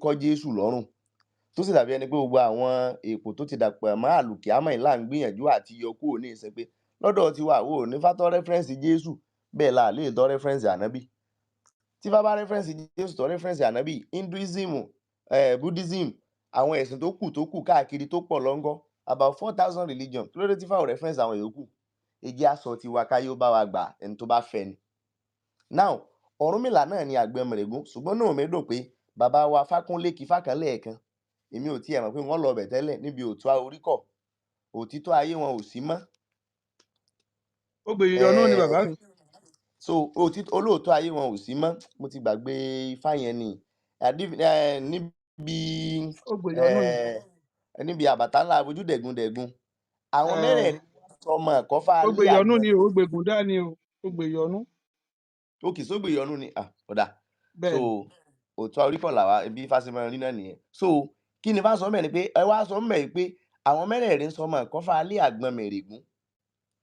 Kọ́ Jésù lọ́rùn, tó sì dàbí ẹni pé gbogbo àwọn èpò tó ti dàpọ̀ mọ́ àlùkìyámọ̀ yìí là ń gbìyànjú àti yọ kúrò ní ìsìn, pé lọ́dọ̀ tiwa, àwọn ò ní fátọ́ reference Jésù, bẹ́ẹ̀ la lè tọ́ reference ànábì. Tí bá bá reference Jésù, tọ́ reference ànábì, Hinduism, Buddhism, àwọn ẹ̀sìn tó kù káàkiri tó pọ̀ lọ́ngọ́, about 4,000 religion, kí ló dé tí fáwọn reference àwọn yòókù? Èjì aṣọ tiwa káyé ó bá wa gbà, ẹni tó bá fẹ́ ni. Now, Ọ̀rúnmìlà náà ni Àgbọnnìrègún, ṣùgbọ́n náà mi dùn pé bàbá wa Fákúnlé kí fákan lẹ́ẹ̀kan. Èmi ò tiẹ̀ mọ̀ pé wọ́n lọ bẹ̀ tẹ́lẹ̀ níbi òtún oríkọ̀ òtítọ́ ayé wọn ò sí mọ́. Ó gbé yọnú ni bàbá mi. So òtítọ́ olóòótọ́ ayé wọn ò sí mọ́. Mo ti gbàgbé ifá yẹn ni níbi Ó gbé yọnú ni. Níbi àbàtà ńlá abojú dẹ̀gundẹ̀gun, àwọn mẹ́rẹ̀ẹ̀rin sọmọ ẹ̀kọ́fà Ó gbé alẹ́ yọnú àgbọn. Ni o, ó gbé gùndá ni o, ó gbé yọnú. Òkè sógbè yọnú ni. Ah, ọ̀dà. Bẹ́ẹ̀ So ni. Òtún oríkọ̀ làwa ibi ifá ṣe máa rí náà nìyẹn. So kí ni ifá sọ mẹ́rin pé ẹ wá sọ mẹ́rin pé àwọn mẹ́rẹ̀ẹ̀rin sọmọ ẹ̀kọ́fà alẹ́ Àgbọnnìrègún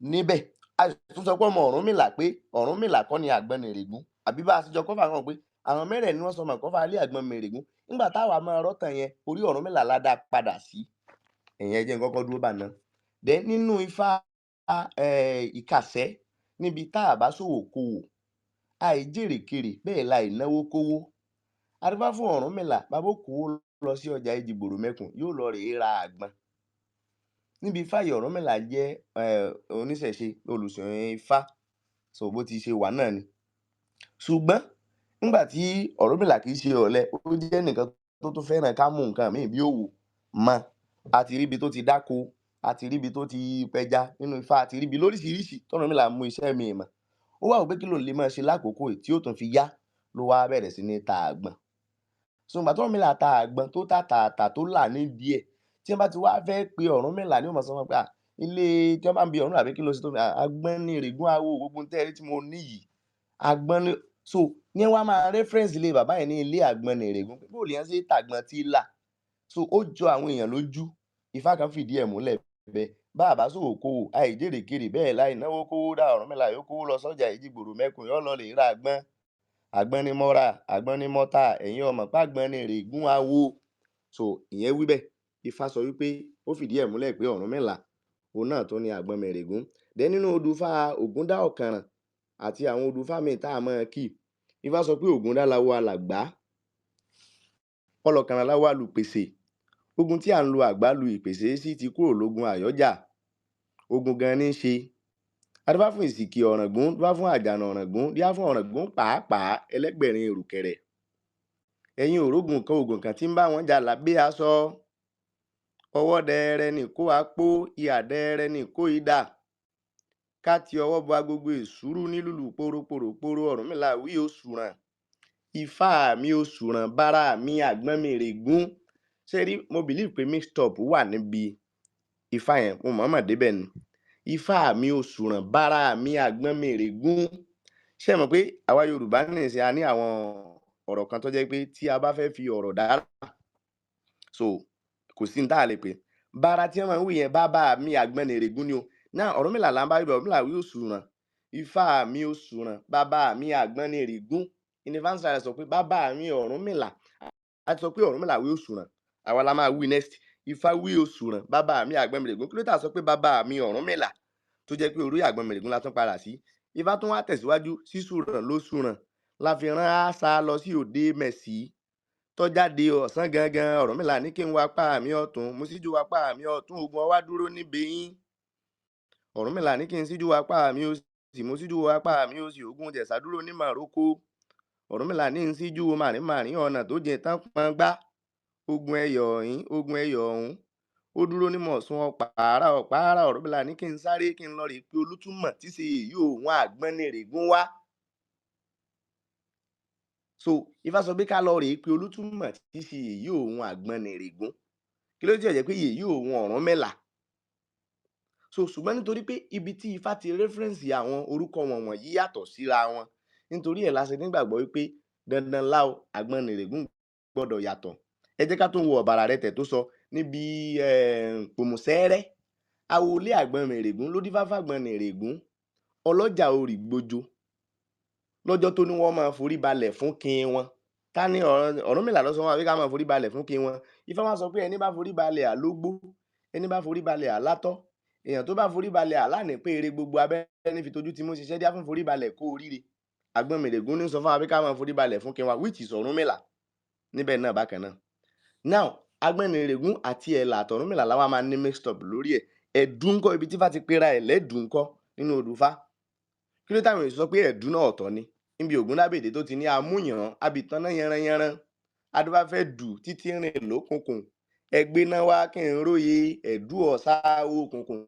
níbẹ̀? A sì tún sọ pé ọmọ Ọ̀rúnmìlà, pé Ọ̀rúnmìlà kọ́ ni Àgbọnnìrègún, àbí bá a ṣe jọ kọ́fà kan pé àwọn mẹ́rẹ̀ẹ̀rin wọ́n sọmọ ẹ̀kọ́fà alẹ́ Àgbọnnìrègún. Nígbà táwa máa rọ́tàn yẹn, orí Ọ̀rúnmìlà la dá padà sí. Ẹ̀yẹn jẹ́ n kọ́kọ́ dúró bá náà. Then nínú ifá ìkàsẹ́, níbi tá a bá ṣòwò kowò, àìjèrèkèrè, bẹ́ẹ̀ la ìnáwó kówó adúbá fún Ọ̀rúnmìlà. Bàbá òkòwò lọ sí ọjà Èjìgbòrò Mẹ́kùn, yóò lọ rèé ra àgbọn níbi ifá yìí. Ọ̀rúnmìlà jẹ́ oníṣẹ̀ṣe, olùsìn ifá. So bó ti ṣe wà náà ni. Ṣùgbọ́n nígbà tí Ọ̀rúnmìlà kì í ṣe ọ̀lẹ, ó jẹ́ nìkan tó tún fẹ́ràn ká mú nǹkan míì bí òwò mọ́. A ti ríbi tó ti dáko, a ti ríbi tó ti pẹja nínú ifá, a ti ríbi lóríṣiríṣi tọ́rúnmìlà mú iṣẹ́ míì mọ́. Ó wá wò pé kí lòun lè máa ṣe lákòókò yìí tí ó tún fi yá, ló wá bẹ̀rẹ̀ sí ní ta àgbọn. So ìgbà tọ́rúnmìlà ta àgbọn, tó tà tà tà, tó là nídìí ẹ̀, tí wọ́n bá ti wá fẹ́ pe Ọ̀rúnmìlà ní, ó máa sọ fún wọn pé, "À, ilé tí wọ́n bá ń bi Ọ̀rúnmìlà pé kí ló ṣe tó fi àgbọn ní ìrègùn awo, gbogbo ohun tẹ́ ẹ rí tí mo ní yìí, àgbọn ni." So ní wọ́n á máa reference ilé bàbá yẹn ní ilé àgbọn ní ìrègùn, pé bó lèèyàn ṣe tàgbọn tí là. So ó jọ àwọn èèyàn lójú. Ifá kan fìdí ẹ̀ múlẹ̀ bẹ́ẹ̀: bá a bá ṣòwò kówò, àìjèrèkèrè, bẹ́ẹ̀ láì náwó kówó dá, Ọ̀rúnmìlà yóò kówó lọ sọ́jà Èjìgbòrò Mẹ́kùn, yóò lọ lè ra àgbọn. "Àgbọn ni mo rà, àgbọn ni mo tà, ẹ̀yin ọmọ pàgbọn ní ìrègùn awo." So ìyẹn wí bẹ́ẹ̀. Ifá sọ wípé ó fìdí ẹ̀ múlẹ̀ pé Ọ̀rúnmìlà òun náà tún ní Àgbọnnìrègún. Then nínú odù ifá Ògúndá Ọ̀kànràn àti àwọn odù ifá míì tá a máa kì, ifá sọ pé Ògúndá láwo alàgbá, ọlọ̀kànràn láwo alùpèsè. Ogun tí à ń lo àgbá lu ìpèsè sí ti kúrò lógun àyọ́jà, ogun gan ní í ṣe. Adífá fún Ìsìkì Ọ̀ràngún, dífá fún Àjànà Ọ̀ràngún, dífá fún Ọ̀ràngún pàápàá ẹlẹ́gbẹ̀rin èrùkẹ̀rẹ̀. Ẹ̀yin òrógùn kan, ògùn kan tí ń bá wọn jà lábẹ́ aṣọ. Ọwọ́ dẹrẹ ní kó apó, ìhà dẹrẹ ní kó idà, ká ti ọwọ́ bọ agogo èsúrú ní lùlù poropòròporo. Ọ̀rúnmìlà wí òṣùràn, ifá mi òṣùràn, bára mi Àgbọnnìrègún. Ṣé rí, mo believe pé mixed up wà níbi ifá yẹn. Mo mọ̀ọ́mọ̀ débẹ̀ ni. Ifá mi òṣùràn, bára mi Àgbọnnìrègún. Ṣé ẹ mọ̀ pé àwa Yorùbá nísìnyí, a ní àwọn ọ̀rọ̀ kan tó jẹ́ pé tí a bá fẹ́ fi ọ̀rọ̀ dára, so kò sí ní tá a lè pè bára tí wọ́n máa ń wí yẹn, bàbá mi Àgbọnnìrègún ni o. Náà Ọ̀rúnmìlà là ń bá wí. Ọ̀rúnmìlà wí òṣùràn, ifá mi òṣùràn, bàbá mi Àgbọnnìrègún. Universal sọ pé bàbá mi Ọ̀rúnmìlà. A ti sọ pé Ọ̀rúnmìlà wí òṣùràn, àwa la máa wí next. Ifá wí òṣùràn, bàbá mi Àgbọnnìrègún. Kí ló tà sọ pé bàbá mi Ọ̀rúnmìlà, tó jẹ́ pé orí Àgbọnnìrègún la tún padà sí? Ifá tún wá tẹ̀síwájú: sísùràn ló sùràn la fi rán àṣà lọ sí òde mẹ̀sí tọ́jáde ọ̀sán gangan. Ọ̀rúnmìlà ní kí n wá pa àmì ọ̀tún, mo síjú wá pa àmì ọ̀tún, ogun ọwá dúró níbi yín. Ọ̀rúnmìlà ní kí n síjú wá pa àmì òsì, mo síjú wá pa àmì òsì, ogun Jẹ̀ṣà dúró ní màrókò. Ọ̀rúnmìlà ní n síjú màrín-màrín ọ̀nà tó jìn tán pọn gbá, ogun ẹyọ̀ ọ̀hín, ogun ẹyọ̀ ọ̀hún ó dúró ní mọ̀sún ọ̀pààrà ọ̀pààrà. Ọ̀rúnmìlà ní kí n sáré, kí n lọ rèé pé Olútúmọ̀ tí ṣe èyí òun Àgbọnnìrègún wá. So ifá sọ pé ká lọ rèé pé Olútúmọ̀ tí ṣe èyí òun Àgbọnnìrègún. Kí ló dé tí ò jẹ́ pé èyí òun Ọ̀rúnmìlà? So ṣùgbọ́n nítorí pé ibi tí ifá ti reference àwọn orúkọ wọ̀nyí yàtọ̀ síra wọn, nítorí ẹ̀ la ṣe nígbàgbọ́ wípé dandan láò Àgbọnnìrègún gbọ́dọ̀ yàtọ̀. Ẹ jẹ́ ká tún wo ọ̀bàrà rẹ̀ tẹ̀ tó sọ níbi pòmùsẹ́rẹ́ awolé Àgbọnnìrègún ló dífá fàgbọnnìrègún ọlọ́jà orì gbojo lọ́jọ́ tó ní wọ́n máa forí balẹ̀ fún kin wọn. Ta ni Ọ̀rúnmìlà ló sọ fún wa pé ká máa forí balẹ̀ fún kí wọn? Ifá wá sọ pé ẹni bá forí balẹ̀ àlógbó, ẹni bá forí balẹ̀ àlátọ́, èèyàn tó bá forí balẹ̀ àlánì pé eré gbogbo abẹ́rẹ́ ní fi tojú tí mú ṣiṣẹ́ díá fún forí balẹ̀ kó oríire. Àgbọnnìrègún ní sọ fún wa pé ká máa forí balẹ̀ fún kí wọn, which is Ọ̀rúnmìlà níbẹ̀ náà bákan náà. Now, Àgbọnnìrègún àti Ẹ̀là àtọ̀rúnmìlà la wá máa ní mixed up lórí ẹ̀. Ẹ̀dú ńkọ́? Ibi tí Ifá ti pera ẹ̀ lẹ́dùú ńkọ́ nínú odù Ifá? Kí ló táwọn èèyàn sọ pé ẹ̀dú náà ọ̀tọ̀ ni? Níbi Ògúndábèdé tó ti ní amúyàn abìtanná yanranyanran, adúbáfẹ́ dù títí rìn lókùnkùn, ẹgbẹ́ná wá kí n róye ẹ̀dú ọ̀sá òkùnkùn.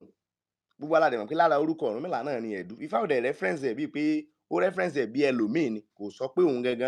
Gbogbo wa la dẹ̀ mọ̀ pé lára orúkọ Ọ̀rúnmìlà náà ni ẹ̀dú. Ifá ò dẹ̀ reference ẹ̀ bíi pé ó reference ẹ̀ bí ẹlòmíì ni, kò sọ pé òun gangan.